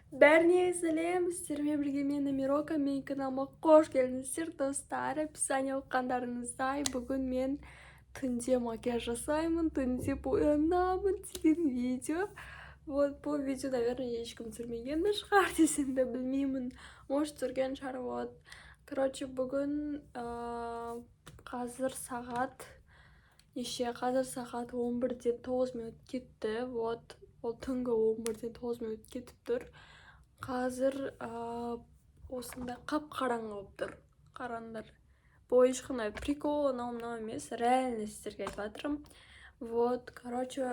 Бәріне сәлем, сіздермен бірге мен, Амирока, менің каналыма қош келдіңіздер, достар. Описание оқығандарыңыздай, бүгін мен түнде макияж жасаймын, түнде боянамын деген видео. Вот, бұл видео, наверное, ешкім түсірмеген де шығар десем де білмеймін. Может, түсірген шығар, вот. Короче, бүгін қазір сағат неше? Қазір сағат 11-ден 9 минут кетті, вот. Ол түнгі 11-ден 9 минут кетіп тұр. Қазір осындай қап-қараңғы болып тұр. Қараңдар. Бұл ешқандай прикол, анау мынау емес, реально сіздерге айтып жатырмын. Вот, короче,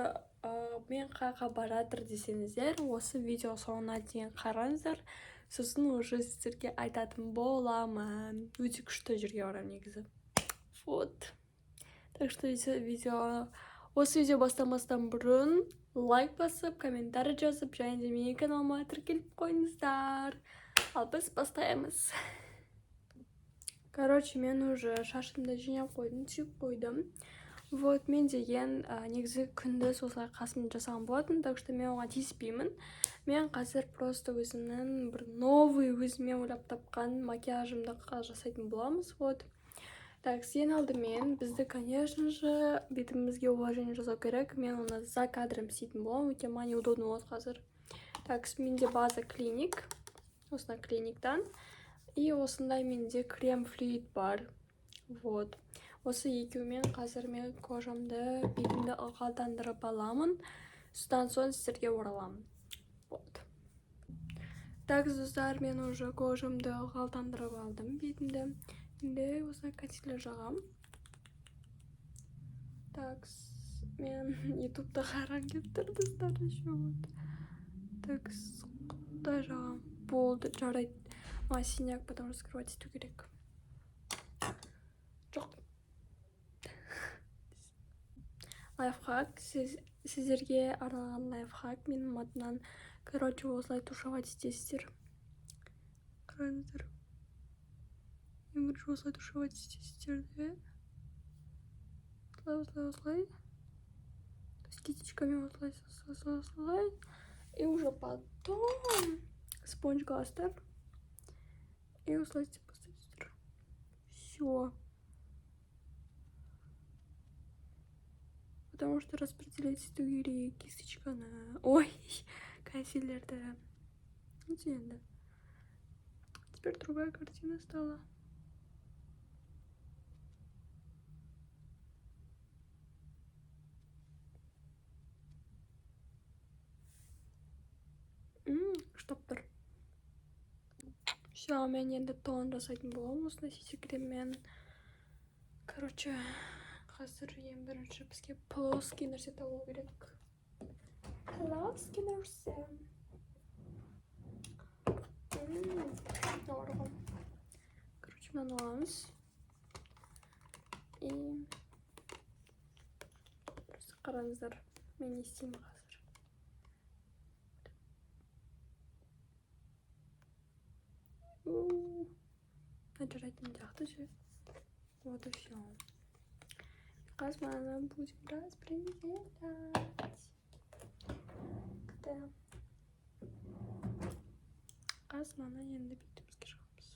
мен қаяққа баратыр десеңіздер, осы видео соңына дейін қараңыздар. Сосын уже сіздерге айтатын боламын. Өте күшті жерге барамын негізі. Вот. Так что видео осы видео бастамастан бұрын лайк басып, комментарий жазып, және де менің каналыма тіркеліп қойыңыздар. Ал біз бастаймыз. Короче, мен уже шашымды жинап қойдым, түйіп қойдым. Вот, мен деген негізі күндіз осылай қасымды жасаған болатын, так что мен оған тиіспеймін. Мен қазір просто өзімнің бір новый өзіме ойлап тапқан макияжымды жасайтын боламыз. Вот. Так, ең алдымен бізді, конечно же, бетімізге увлажнение жасау керек. Мен оны за кадром істейтін боламын, өйткені маған неудобно болады қазір. Так, менде база Клиник, осындай Клиниктан. И осындай менде крем флюид бар. Вот. Осы екеуімен қазір мен кожамды, бетімді ылғалдандырып аламын. Содан соң сіздерге ораламын. Вот. Так, достар, мен уже кожамды ылғалдандырып алдым, бетімді. Енді осылай консилер жағамын. Так, мен ютубта қарағым келіп тұр, достар, еще вот. Так, құттай жағамын. Болды, жарайды. Маған синяк потом раскрывать ету керек. Жоқ. Лайфхак, сіздерге арналған лайфхак менің атымнан. Короче, осылай тушевать етесіздер. Қараңыздар. Ең бірінші осылай тушевать етесіздер де. Осылай, осылай, осылай. То есть кисточками осылай, осылай, осылай. И уже потом спонж аласыздар. И осылай істеп бастайсыздар. Все. Потому что распределять ету керек кисточканы. Ой, консилерді. Енді. Теперь другая картина стала. Ұштап тұр. Все, мен енді тон жасайтын боламын осындай сиси креммен. Короче, қазір ең бірінші бізге плоский нәрсе табу керек. Плоский нәрсе. Мынау бар ғой. Короче, мынаны аламыз. И просто қараңыздар, мен не істеймін қазір. Жарайтын сияқты ше. Вот и все. Қазір мынаны будем распределять. Да. Қазір мынаны енді бетімізге жағамыз.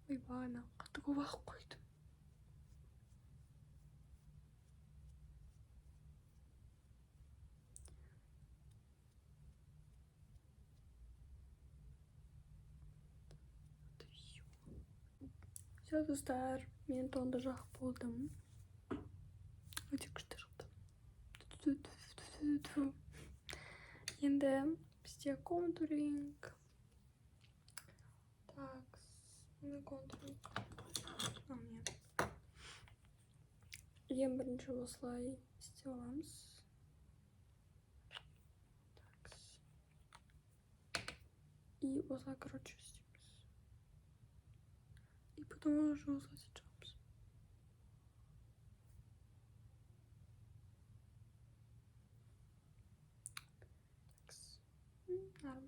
Ойбай, мен қатты көп ағып қойдым. Все, достар, мен тонды жағып болдым. Өте күшті шықты. Енді бізде контуринг. Так, менің контуринг. Міне. Ең бірінші осылай істеп аламыз. Так. И осылай, короче, істейміз. И потом уже осылай жағамыз. Норм.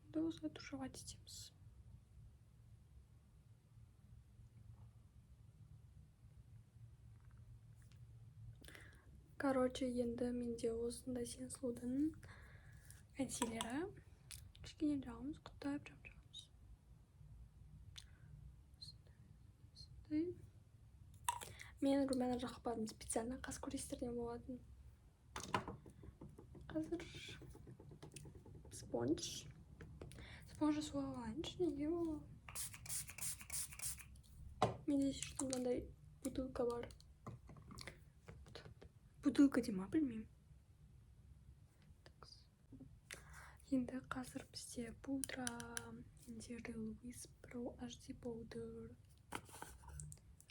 Енді осылай тушевать етеміз. Короче, енді менде осындай Сенсұлудың консилері. Кішкене жағамыз, құттап жағып жағамыз. Осындай. Мен румяна жақпадым специально, қас көресіздер не болатын. Қазір спонж. Спонжды суға алайыншы, неге ол? Менде еще мынандай бутылка бар. Бутылка дей ма, білмеймін. Енді қазір бізде пудра. Менде Luis Pro HD Powder.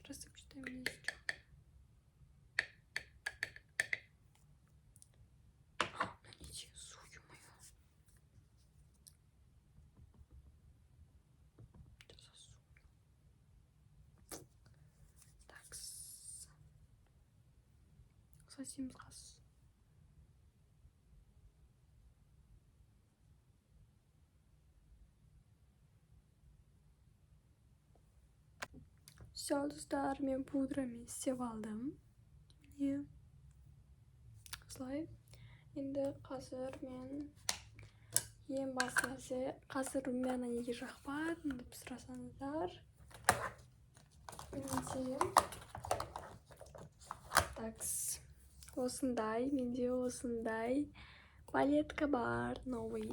Рассыпчатый листик. Мына не деген су, ё-моё. Что за су? Так. Сосиміз қас. Все, достар, мен пудрамен істеп алдым. Міне. Осылай. Енді қазір мен ең басты нәрсе, қазір румяна неге жақпадым деп сұрасаңыздар, менде такс осындай, менде осындай палетка бар, новый.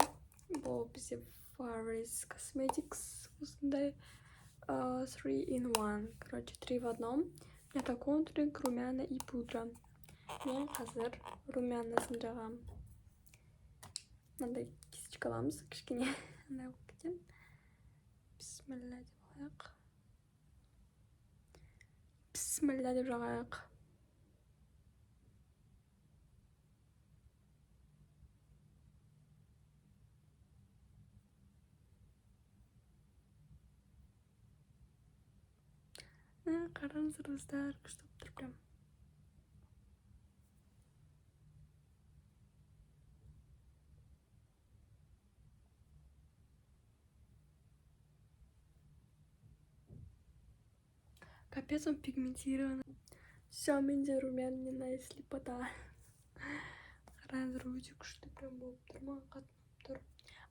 Бұл бізде Faris Cosmetics, осындай 3 in 1, короче, 3 в одном. Это контуринг, румяна и пудра. Мен қазір румянасын жағамын. Мынандай кисточка аламыз, кішкене андай болып кеткен. Бісміллә деп алайық. Бісміллә деп жағайық. Қараңыздар, достар, күшті болып тұр прям. Капец, он пигментированный. Все, менде румяна слепота. Қараңыздар, өте күшті прям болып тұр, маған қатты ұнап тұр.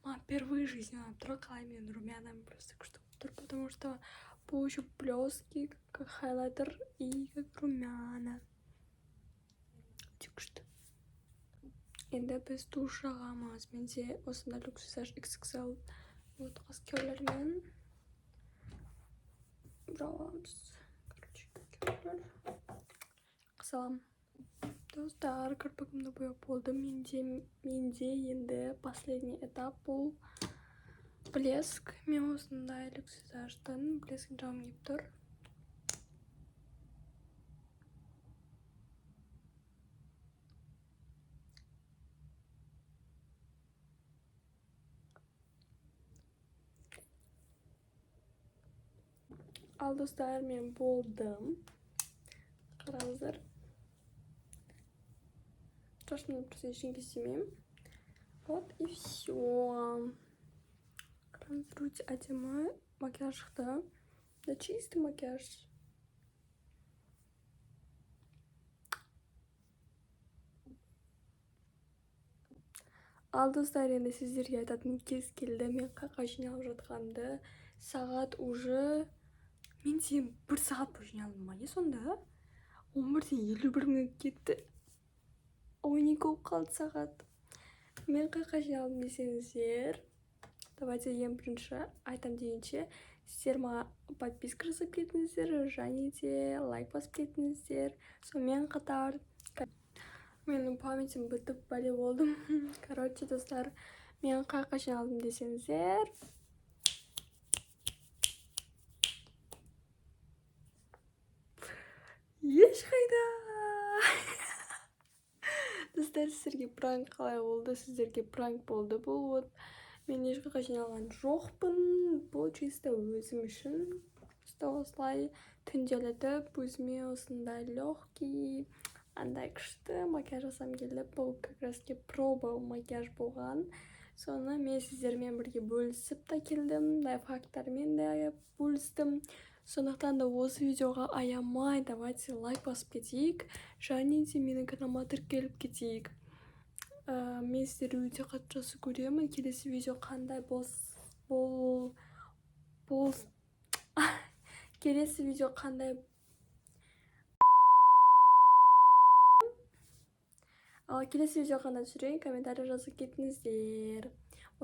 Маған впервые в жизни ұнап тұр, қалай менің румянам просто күшті болып тұр, потому что бұл еще блески, как хайлайтер и как румяна. Өте күшті. Енді біз тушь жағамыз. Менде осындай Luxvisage XXL, вот, қас керлермен жағамыз. Короче, керлер. Қысаламын. Достар, кірпігімді бояп болдым. Менде енді последний этап бұл блеск. Мен осындай Luxvisage'дан блескін жағым келіп тұр. Ал, достар, мен болдым. Қараңыздар. Шашымды просто ештеңе істемеймін. Вот и все. Қараңыздар, өте әдемі макияж шықты. Да, чистый макияж. Ал, достар, енді сіздерге айтатын кез келді, мен қаққа жиналып жатқанымды. Сағат уже мен сен бір сағат бойы жиналдым ма, не сонда? 11:51 минут кетті. 12 болып қалды сағат. Мен қаққа жиналдым десеңіздер, давайте ең бірінші айтам дегенше, сіздер маған подписка жасап кетіңіздер және де лайк басып кетіңіздер. Сонымен қатар менің памятім бітіп бәле болдым. Короче, достар, мен қаққа жиналдым десеңіздер, ешқайда. Достар, сіздерге пранк қалай болды? Сіздерге пранк болды бұл. Вот, мен ешқайда жиналған жоқпын. Бұл чисто өзім үшін. Просто осылай түнделетіп өзіме осындай легкий, андай күшті макияж жасағым келді. Бұл как раз таки проба макияж болған. Соны мен сіздермен бірге бөлісіп та келдім, лайфхактармен де бөлістім. Сондықтан да осы видеоға аямай, давайте, лайк басып кетейік және де менің каналыма тіркеліп кетейік. Мен сіздерді өте қатты жақсы көремін. Келесі видео қандай бол бол келесі видео қандай? Ал келесі видео қандай түсірейін, комментарий жазып кетіңіздер.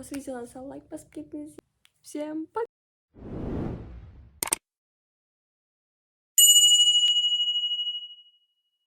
Осы видеоға лайк басып кетіңіздер. Всем пока!